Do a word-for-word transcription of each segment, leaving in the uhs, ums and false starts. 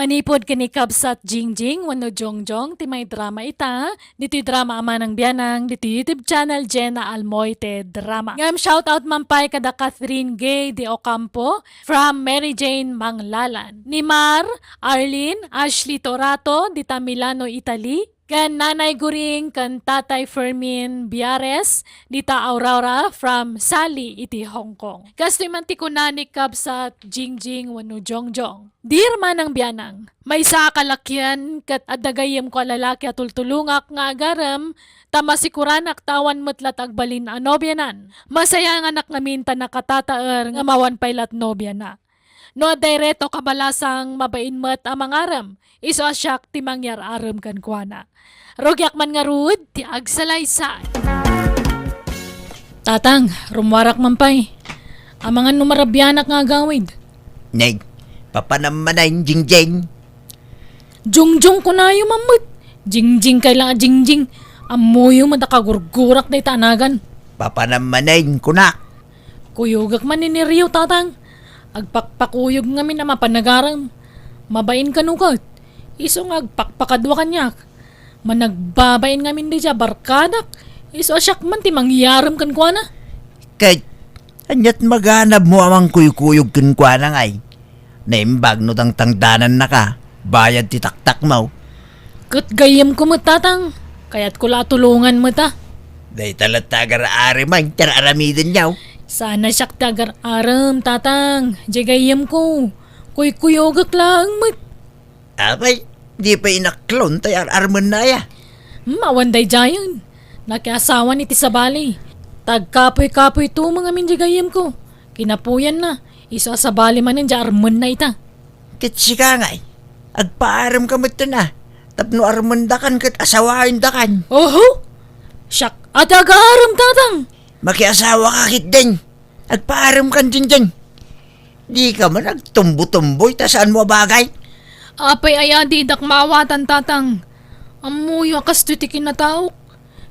Manipud ken ni Kabsat Jingjing wenno Jongjong ti maidrama ita, ditoy drama a manang bianang, ditoy YouTube channel Jenna Almoite Drama. Ngem shout out man pay kada Catherine Gay de Ocampo from Mary Jane Manglalan. Ni Mar, Arlene, Ashley Torato, dita Milano, Italy, ken Nanay Guring ken Tatay Fermin Biares, dita Aurora from Sali iti Hong Kong. Kastoy man ti kuna ni Kabsat Jingjing wenno Jongjong. Dear manang bianang, maysa a kalakian ket adda gayyemko a lalaki a tultulongak nga agarem, ta masikuranak ta awan met la ti agbalin a nobianan. Masayanganak ngamin ta nakatataer ngem awan pay la ti nobiana. No adda reto kabalasang mabain met a mangarem, isu a siak ti mangyar-arem kenkuana. Rugiak man ngarud ti agsalaysay. Tatang, rummuarak man pay. Amangan no marabianak nga agawid. Neg, papanam manen, Jingjing. Jongjong kunayo man met. Jingjing kay la a jingjing. Ammoyo met a kagurgurak dayta a nagan. Papanam manen, kunak. Kuyogek man ni Nerio, tatang. Agpakpakuyog ngamin a mapan agarem. Mabain kano ket. Isu nga agpakpakadua kaniak. Managbabain ngamin daydiay a barkadak. Isu a siak man ti mangyarem kenkuana. Ket, ania ti maganabmo a mangkuykuyog kenkuana ngay? Naimbag no tangtangdanannaka, bayad ti taktakmo. Ket gayyemko met, tatang. Kayatko la a tulongan met a. Dayta latta agar-areman ti ar-aramidenyo. Saan a siak ti agar-arem, tatang. Diay gayyemko. Kuykuyogek laeng met. Apay, di pay inaklon ti ar-aremenna aya? Hmm, awan daydiayen. Nakiasawan iti sabali. Tagkapuy-kapuy tumeng amin diay gayyemko. Kinapuyanna, isu a sabali manen diay armenna ita. Ket sika ngay, agpaaremka metten a, tapno armendakan ket asawaendakan. Oho! Siak a ti agarem, tatang! Makiasawaka ketdin. Agpaaremkan diay. Dika man agtumbotumboy ta saanmo a bagay. Apay aya didak maawatan, tatang? Ammoyo a kastoy ti kinataok.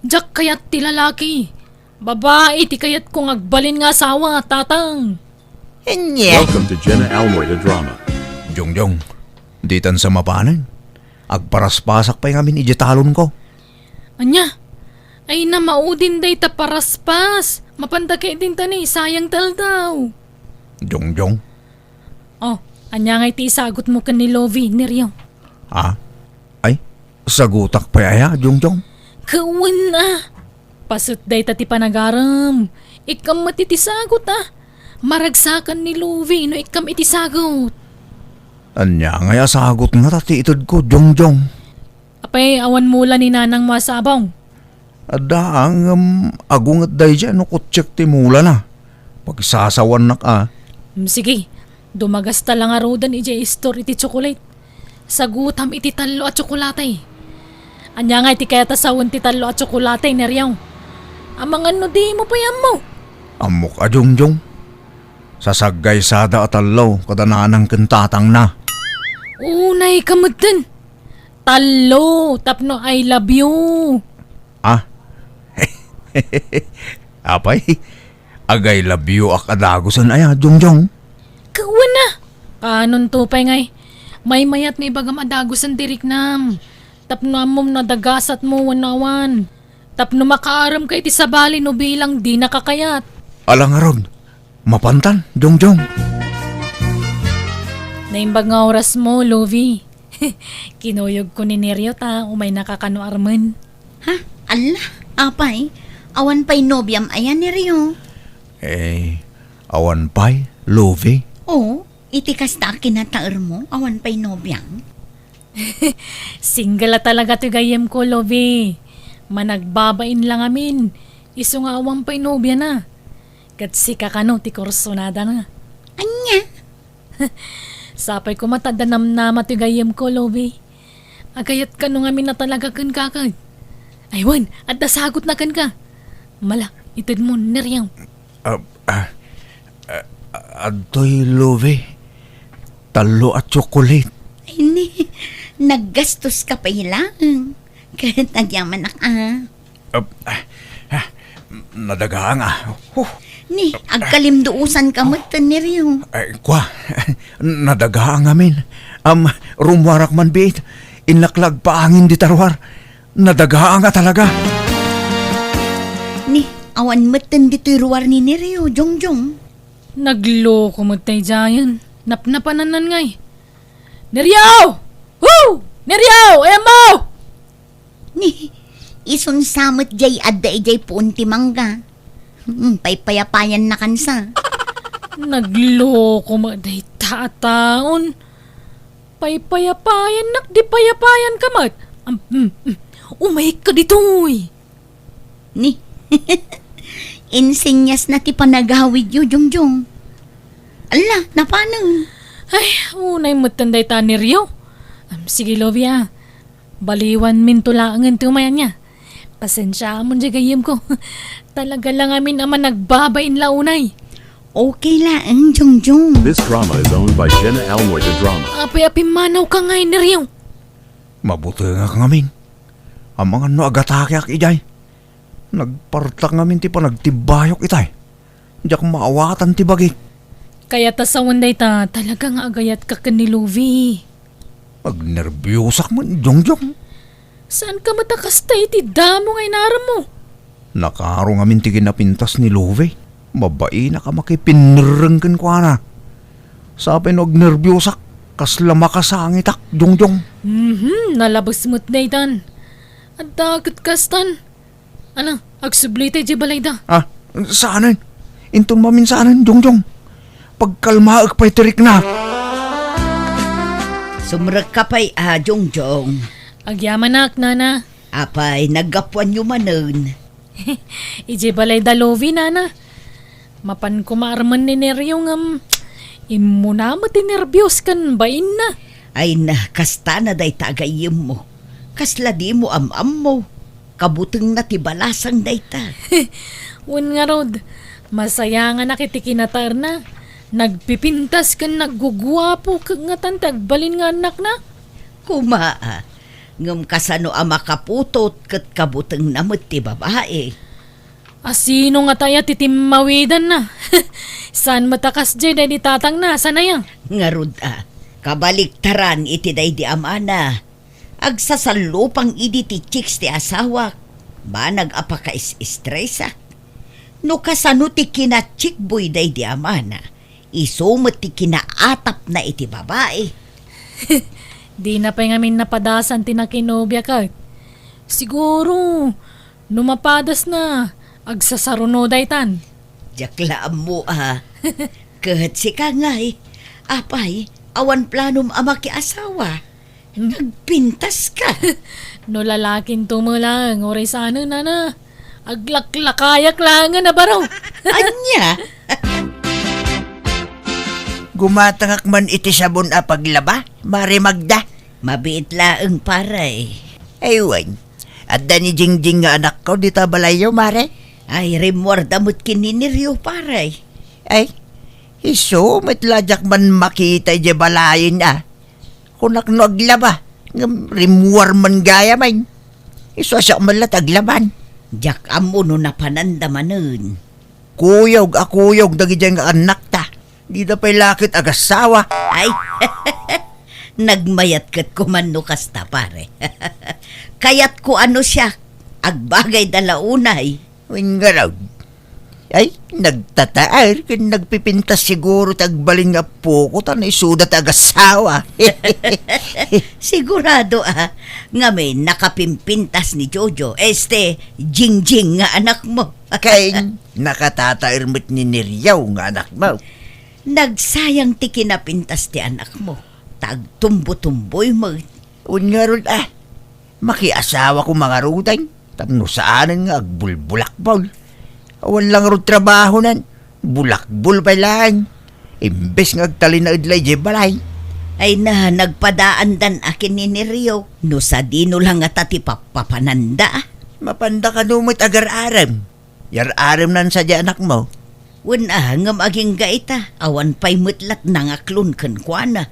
Diak kayat ti lalaki. Babai ti kayatko nga agbalin nga asawa, tatang. Ania? Welcome to Jenna Almoy the Drama. Jongjong, ditan sa mapanen. Agparaspasak pay ngamin idiay talonko. Ania? Ay, namaudin dayta paraspas. Mapanta ketdin ta ni, sayang ti aldaw. Jongjong. Oh, ania ngay ti isagutmo ken ni Lovie, Nerio? Ah? Ay, sagutak pay aya, Jongjong? Kawen a. Paset dayta ti panagarem. Ikkam met iti sagut a. Maragsakan ni Lovie no ikkam iti sagut. Ania ngay a sagut ngata ti itedko, Jongjong? Apay, awan mula ni nanangmo a sabong? Adda, ngem agunget daydiay no kutsiek ti mulana. Pagsasawannak a. Mm, sige, dumagasta la ngaruden idiay store iti tsokolate. Sagutam iti tallo a tsokolate. Ania ngay ti kayat a sawen ti tallo a tsokolate, Nerio? Amangan no dimo pay ammo. Ammok a, Jongjong. Sasaggaysada a tallo kada nanang ken tatangna. Unay ka metten. Tallo, tapno I love you. Ah? Apay, ag-I love you ak a dagusen aya, Jongjong? Kawen a! Kaanonto pay ngay, maymayat nga ibagam a dagusen ti riknam. Tapno ammom no adagasatmo wenno awan. Tapno makaaremka iti sabali no bilang dinaka kayat. Ala ngarud, mapantan, Jongjong. Naimbag nga orasmo, Lovie. Kinuyogko ni Nerio ta umaynaka kano armen. Ha? Alla, apay, awan pay nobiam aya, Nerio? Eh, awan pay, Lovie? Oo, iti kasta a kinataermo, awan pay nobiam? Single a talaga ti gayyemko, Lovie. Managbabain la ngamin, isu nga awan pay nobiana. Ket sika kano ti kursunadana. Ania? Sapay koma ta adda namnama ti gayyemko, Lovie. Agayat kano ngamin a talaga kenka ket. Ay wen, adda sagutna kenka. Mala, itedmo, Nerio. Ah, ah, ah, adtoy, Lovie. Tallo a tsokolate. Ay ni, naggastoska pay laeng. Ket agyamanak a. Ah, ah, ah, nadagaang a. Huh. Ni, agkalimduosanka met, Nerio. Ay, kua, nadagaang amin. Am, Rummuarak man biit, innak la agpaangin dita ruar. Nadagaang a talaga. Ni, awan metten ditoy ruar ni Nerio, Jongjong. Nagloko met daydiayen. Napnapanannan ngay. Nerio! Woo! Nerio! Ayan mo! Ni, isunsa met jay adda idiay puon ti mangga. Hmm, paypayapayan na kansa. Nagloko met dayta a taon. Paypayapayannak, di payapayan ka met. Am, mm, mm. Umayka ditoy. Ni, insinyas na ti panagawidyo, Jongjong. Ala, napanen. Ay, unay metten dayta ni Rio. Am, sige, Lovia. Baliwan minto laengen ti umayan niya. Pasensiaam diay gayyemko. Talaga la ngamin a managbabain la unay. Okay laeng, Jongjong. This drama is owned by Jenna Almoy de Drama. Apay a pimmanawka ngay, Nerio? Mabutengak ngamin. Amangan no agatakeak idiay. Nagpartak ngamin ti panagtibbayok itay. Diak maawatan ti bagik. Kayat a sawen dayta, talaga nga agayatka ken ni Louie. Agnerbiosak man, Jongjong. Saanka met a kasta iti damo nga inarammo? Nakaro ngamin ti kinapintas ni Louie. Mabainak a makipinnerreng kenkuana. Sapay no agnerbiosak, kasla makasangitak, Jongjong. Mhm, nalabes met daytan. Adda ket kastan. Ala, agsubli tay diay balayda. Ah, saanen? Inton maminsanen, Jongjong. Pagkalmaek pay ti riknak. Sumrekka pay a, Jongjong. Agyamanak, nana. Apay, naggapuanyo manen? Idiay balayda Louie, nana. Mapan koma armen ni Nerio ngem immuna met ti nerbios ken bainna. Ay na, kastana dayta a gayyemmo. Kasla dimo am-ammo. Kabutengna ti balasang dayta. Wen ngarud, masayanganak iti kinataerna. Nagpipintas ken nagguguapo ket ngatan ti agbalin nga annakna. Koma, a. Ngem kasano a makaputot ket kabutengna met ti babai? A sino ngata aya ti timmawidanna? Saan met a kasdiay daydi tatangna, saan aya? Ngarud a, kabaliktaran iti daydi amana. Agsasallupang idi ti chicks ti asawak. Banag a pakais-estresak. No kasano ti kinachikboy daydi amana, isu met ti kinaatapna iti babai. Dina pay ngamin napadasan ti nakinobia ket. Siguro, no mapadasna, agsasaruno daytan. Diak la ammo a. Ket sika ngay, apay, awan planom a makiasawa? Nagpintaska. No lalakinto met laeng, uray saanen, nana. Aglaklakayak laengen a baro. Ania? Gumatangak man iti sabon a paglaba, Mare Magda. Mabiit laeng, pare. Ay wen, adda ni Jingjing nga anakko dita balayyo, Mare? Ay, rimmuarda met ken ni Nerio, pare. Ay, isu met la diak man makita idiay balayen a. Kunak no aglaba, ngem rimmuar man gayam. Isu a siak met la ti aglaban. Diak ammo no napananda manen. Kuyog a kuyog dagidiay nga annakta. Dida pay la ket agassawa. Ay, nagmayat ket koma no kasta, pare. Kayatko a no siak, agbagayda la unay. Wen ngarud, ay, nagtataer ken nagpipintas siguro ti agbalin nga appoko ta no isuda ti agassawa. Sigurado a, ngamin nakapimpintas ni Jojo, este, Jingjing nga anakmo. Ken nakatataer met ni Neriaw nga anakmo. Nagsayang ti kinapintas ti anakmo, ta agtumbotumboy met. Wen ngarud a, makiasawa koma ngaruden, tapno saanen nga agbulbulakbol. Awan la ngarud trabahonan, bulakbol pay laeng. Imbes nga agtalinaed la idiay balay. Ay na, nagpadaandan a ken ni Nerio, no sadino la ngata ti pappapananda. Mapanda kano met agar-arem. Yar-aremnan sadiay anakmo. Wen a, ngem agingga ita, awan pay met lat nangaklon kenkuana.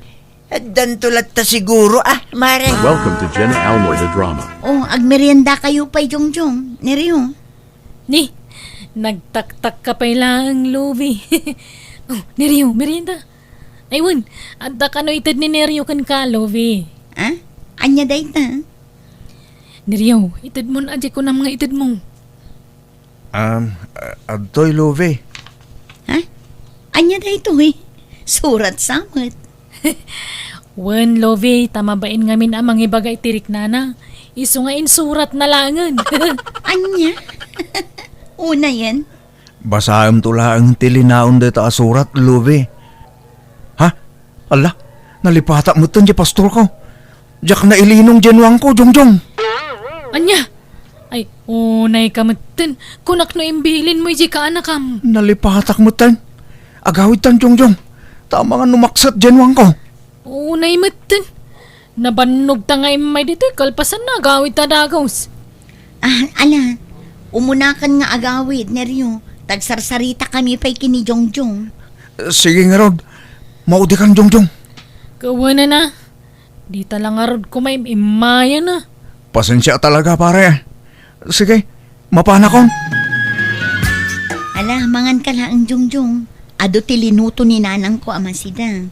Addanto latta siguro a, Mare. Welcome to Jenna Almoy the Drama. Oh, agmeriendakayo pay, Jongjong. Nerio. Ni, nagtaktak ka pay laeng, Louie. Oh, Nerio, merienda. Ay wen, adda kano ited ni Nerio kenka, Lovi. Ah? Ania dayta? Nerio, itedmon a di kunam nga itedmo. Um, a-, adtoy, Lovi. Ha? Ania daytoy? Surat sa met. Wen, Lovi, ta mabain ngamin a mangibaga iti riknana. Isu nga insuratna laengen. Ania? Unayen? Basaemto laeng ti linaon dayta a surat, Lovi. Ha? Alla, nalipatak metten ti pastorko. Diak nailinong diay nuangko, Jongjong. Ania? Ay, unayka metten. Kunak no imbilinmo idiay kaanakam. Nalipatak metten. Agawidtan, Jongjong. Ta amangan no maksat diay nuangko. Unay metten. Nabannogta nga immay ditoy kalpasanna agawidta dagus. Ah, ala, umunakan nga agawid, Nerio. Tagsarsaritakami pay ken ni Jongjong. Sige ngarud, maudikan, Jongjong. Kawanana, dita la ngarud koma im-immayan a. Pasensia talaga, pare. Sige, mapanakon. Ala, manganka laeng, Jongjong. Adu ti linuto ni nanangko a masida.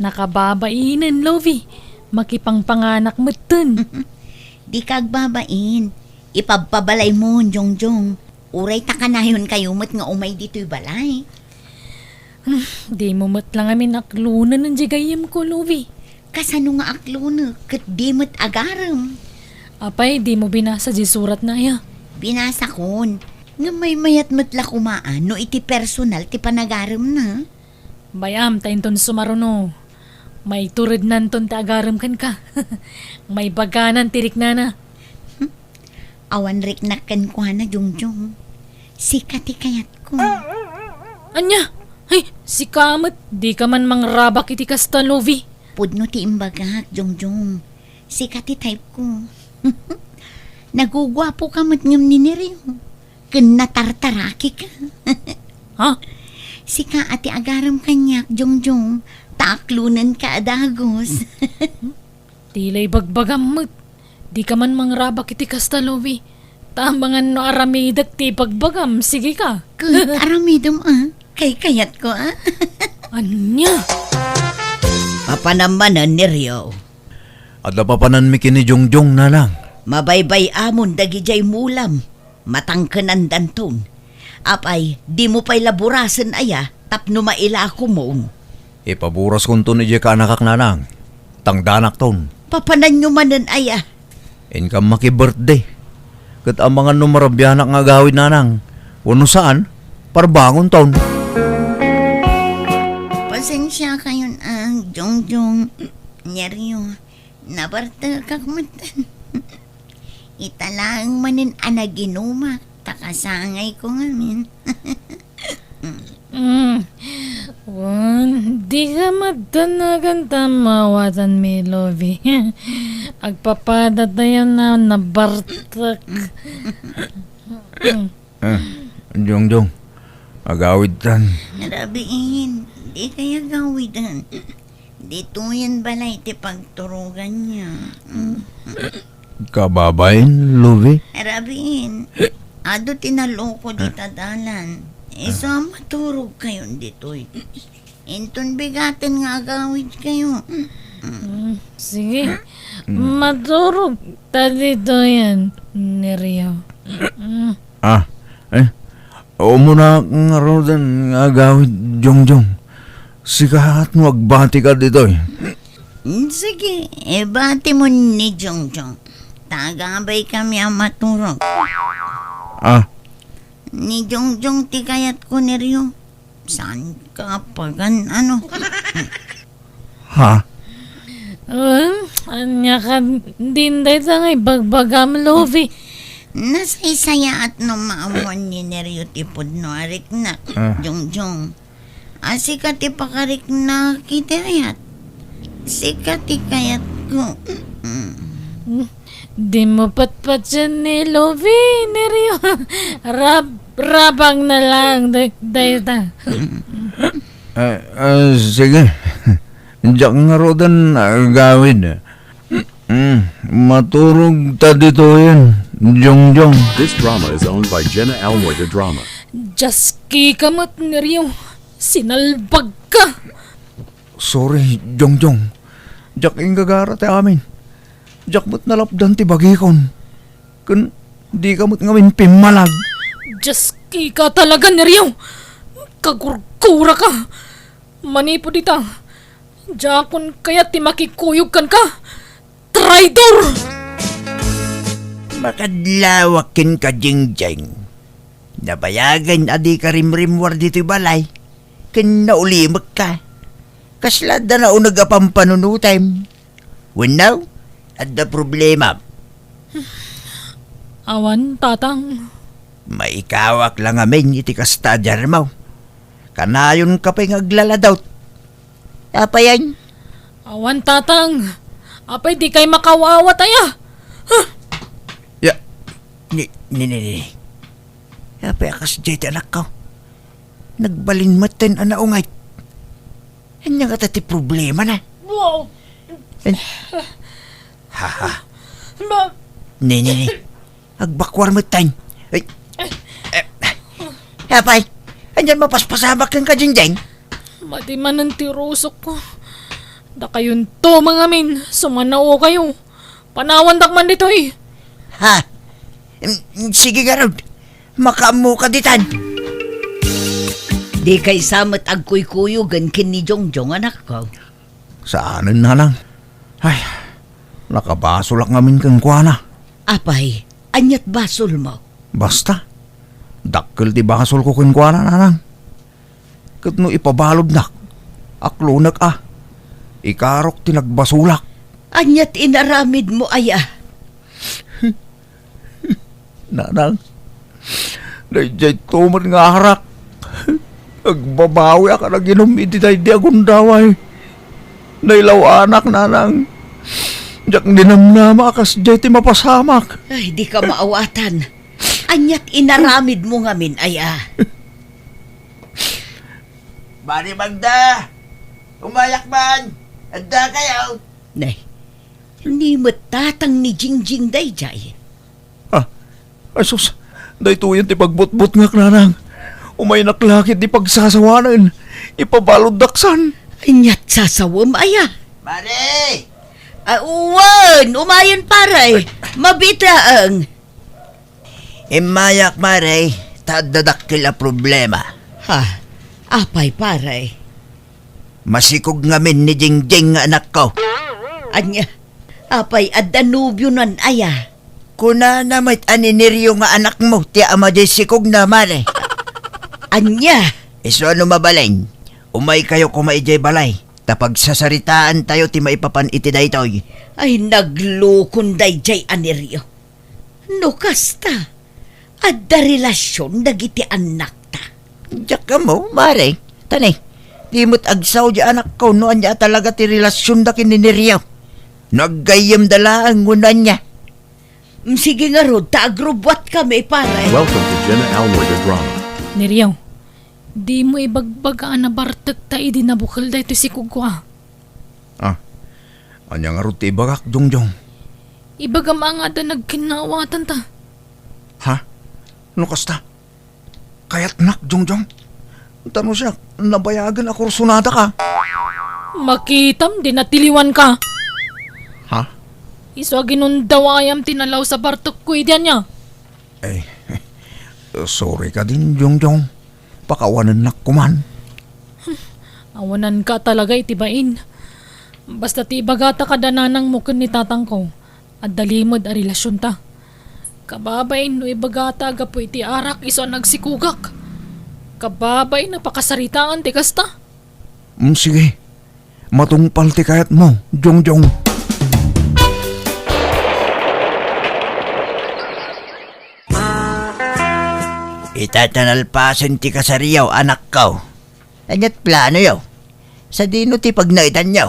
Nakababainen, Lovi. Makipangpanganak metten. Dika agbabain. Ipabpabalaymo, Jongjong. Uray ta kanayonkayo met nga umay ditoy balay. Dimo met la ngamin aklonen diay gayyemko, Lovi. Kasano nga aklonek ket di met agarem? Apay, dimo binasa diay suratna aya? Binasakon. Ngem maymayat met la koma a no iti personal ti panagaremna. Bay-am ta inton sumaruno, maiturednanton ti agarem kenka. Maibaganan ti riknana. Hmm? Awan riknak kenkuana, Jongjong. Sika ti kayatko. Ania? Ay, sika met, dika man mangrabak iti kasta, Lovi. Pudno ti imbagak, Jongjong. Sika ti type ko. Naguguapoka met ngem ni Nerio. Ken natartarakika. Ha? Sika a ti agarem kaniak, Jongjong, ta aklonenka a dagus. Ti la ibagbagam met. Dika man mangrabak iti kasta, Lovi. Ta amangan no aramidek ti ibagbagam, sige ka. Ket aramidem a, kaykayatko a. Ania? Papanam manen, Nerio. Adda papananmi ken ni Jongjong, nanang. Mabaybay-amon dagidiay mulam. Matangkenandanton. Apay, dimo pay la burasen aya tapno mailakomon? Ipaburaskonton idiay kaanakak, nanang. Tangdanakton. Papananyo manen aya? Inkam maki-birthday. Ket amangan no marabianak nga agawid, nanang. Wenno saan, parbangonton. Pasensiakayon a, Jongjong, Nerio. Nabartekak met. Ita laeng manen a naginumak, ta kasangayko ngamin. Mm. Wen, dika maddanagan ta maawatanmi, Lovi. Agpapadatayo a nabartek. Mm. Ah, Jongjong, agawidtan. Rabiin, dikay agawidan. Ditoyen balay ti pagturoganyo. Mm. Kababain, Lovi? Rabiin, adu ti naloko dita dalan. Isu a maturogkayon ditoy. Inton bigaten nga agawidkayo. Mm, sige. Mm. Maturog ta ditoyen, Nerio. Mm. Ah, eh, umuna ngaruden nga agawid, Jongjong. Sika no agbatika ditoy. Mm, sige, ibatimon ni Jongjong. Ta agabaykami a maturog. Ah. Ni Jongjong ti kayatko, Nerio. Saanka pagan-ano? Ha? Um, ania kadin dayta nga ibagbagam, Lovi? Nasaysayaat no maammoan ni Nerio ti pudno a riknak, ah, Jongjong. A, sika ti pakariknak iti ayat. Sika ti kayatko. Mm. Dimo patpatien ni Lovi, Nerio. Rab-, rabang na lang day-, dayta. Ah, ah, sige. Diak ngaruden agawid. Mm, maturog ta ditoyen, Jongjong. This drama is owned by Jenna Almoy de Drama. Dios, kika met, Nerio. Sinalbag ka. Sorry, Jongjong. Diak inggagara ti amin. Diak met nalapdan ti bagikon. Ken dika met ngamin pimmalag. Dios, ika talaga, Nerio. Kagurgura ka. Manipud ita, diakon kayat ti makikuyog kenka. Traidor! Makadlawak kenka, Jingjing. Nabayagen a dika rimrimmuar ditoy balay, ken naulimekka. Kasla adda nauneg a pampanunotem? Wenno, adda problema? Awan, Tatang. Maikawak la ngamin iti kasta a diarmo. Kanayonka pay nga aglaladot. Apayen? Awan, Tatang. Apay, dikay makaawat, aya? Huh! Ya, ni, ni, ni, ni. Apay a kasdiay ti anakko? Nagbalin metten a naunget. Ania ngata ti problemana? Wow! En-, ha, ha. Ma- Ni, ni, ni. Agbakuar metten. Ay. Eh. Apay, anian mapaspasamak kenka, Jingjing? Madi manen ti rusokko. Dakayonto mangamin, sumanaokayo. Panawandak man ditoy. Ha? Mm, sige ngarud. Makaammoka ditan. Dikay sa met agkuykuyogen ken ni Jongjong, anakko. Saanen, nanang. Ay, nakabasolak ngamin kenkuana. Apay, aniat basolmo? Basta, dakkel ti basolko kenkuana, nanang. Ket no ipabaludnak, aklonek a. Ikarok ti nagbasolak. Aniat inaramidmo, aya? Nanang, daydiay to met nga arak. Agbabawiak a naginum iti daydi a gundaway. Nailawanak, nanang. Diak ninamnama a kasdiay ti mapasamak. Ay, dika maawatan. Aniat inaramidmo ngamin, aya? Mari Magda! Umayak man! Adda kayo! Nay, ni met tatang ni Jingjing daydiay. Ah, ay sus, daytoyen ti pagbutbutngak, nanang. Umaynak la ket ti pagsasawanen. Ipabaluddak san. Aniat sasawem, aya? Mare! Ah, wen, umayen, pare. Ay. Mabiit laeng. Immayak, mare, ta adda dakkel a problema. Ha? Apay, pare? Masikog ngamin ni Jingjing nga anakko. Ania? Apay, adda nobionan aya? Kunana met a ni Nerio nga anakmo ti ama diay sikogna, mare. Ania? Isu a no mabalin, umaykayo koma idiay balay, ta pagsasaritaantayo ti maipapan iti daytoy. Ay, naglukon daydiay a Nerio. No kasta, adda relasion dagiti annakta. Diak ammo, mare. Tani, di met agsao di anakko no ania talaga ti relasionda ken ni Nerio. No aggayyemda laeng wenno ania. Mm, sige ngarud, ta agrubbuatkami, pare. Welcome to Jenna Almoy the Drama. Nerio, dimo ibagbaga a nabartekta idi nabukel daytoy sikogko a. Ah, ania ngarud ti ibagak, Jongjong? Ibagam a nga adda nagkinnaawatanta. Ha? No kasta? Kayatnak, Jongjong? Ta no siak, nabayagen a kursunadaka. Makitam, di natiliwanka. Ha? Isu a ginundawayam ti nalaw sa bartekko idi ania. Ay, sorry kadin, Jongjong. Pakawanennak koman. Awananka talaga iti bain. Basta ti ibagata kada nanangmo ken ni tatangko, adda limed a relasionta. Kababain no ibagata a gapu iti arak isu a nagsikogak. Kababain a pakasaritaan ti kasta. Mm, sige. Matungpal ti kayatmo, Jongjong. Ita ta nalpasen ti kasariyo, anakko. Aniat planoyo? Sadino ti pagnaetanyo?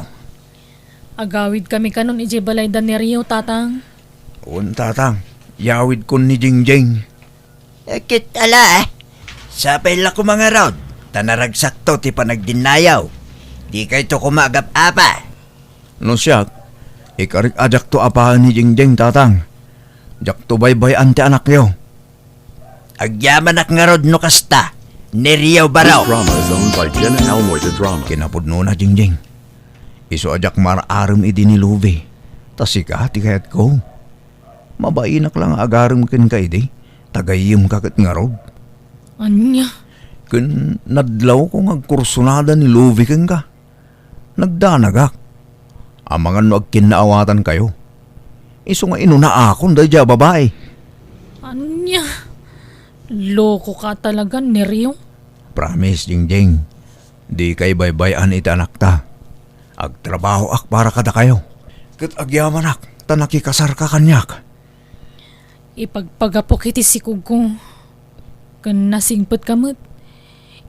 Agawidkami kanon idiay balay da Nerio, Tatang. Wen, Tatang. Yawidkon ni Jingjing. Eh, ket ala, eh. Sapay la koma ngarud, ta naragsakto ti panagdinnayaw. Dikayto koma agap-apa. No siak, ikarik a diakto apaen ni Jingjing, Tatang. Diakto baybay-an ti anakyo. Agyamanak ngarud no kasta, Nerio Barok. This drama is owned by Jenna Almoy the Drama. Kinapudnona, Jingjing. Isu a diak mar-arem idi ni Luvi, ta sika ti kayatko. Mabainak la nga agarem kenka idi, ta gayyemka ket ngarud. Ania? Ken nadlawko nga agkursunada ni Luvi kenka. Nagdanagak. Amangan no agkinnaawatankayo. Isu nga inunaakon daydiay a babai. Ania? Lokoka talaga, Nerio. Promise, Jingjing. Dika ibaybay-an iti anakta. Agtrabahoak para kadakayo. Ket agyamanak ta nakikasarka kaniak. Ipagpagapok iti sikogko. Ken nasingpetka met.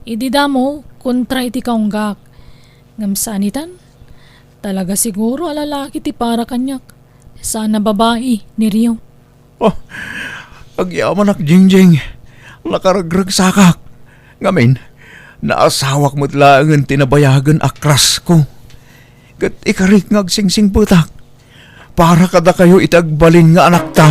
Idi damo, kontra iti kaunggak. Ngem sanitan, talaga siguro a lalaki ti para kaniak. Saan a babai, Nerio. Oh, agyamanak, Jingjing. Nakaragragsakak. Ngamin, naasawak met laengen ti nabayagen a crush ko. Ket ikarik nga agsingsingpetak. Para kadakayo iti agbalin nga anakta.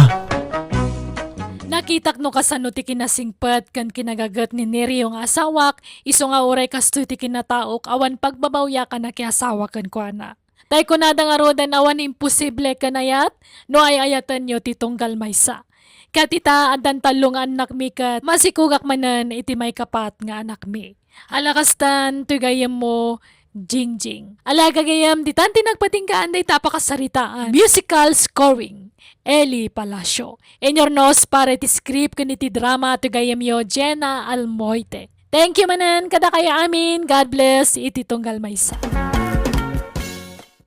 Nakitak no kasano ti kinasingpet ken kinagaget ni Nerio nga asawak, isu nga uray kastoy ti kinataok awan pagbabawyak a nakiasawa kenkuana. Tay kunada ngaruden awan imposible ken ayat no ay-ayatenyo ti tunggal maysa. Ket ita, addan tallo nga annakmi ket masikogak manen iti maikapat nga anakmi. Ala kastan, toy gayyemmo, Jingjing. Ala gagayyem, ditan ti nagpatinggaan dayta a pakasaritaan. Musical scoring, Eli Palacio. Inurnos para iti script ken iti drama, toy gayyemyo, Jenna Almoite. Thank you manen kadakayo amin. God bless iti tunggal maysa.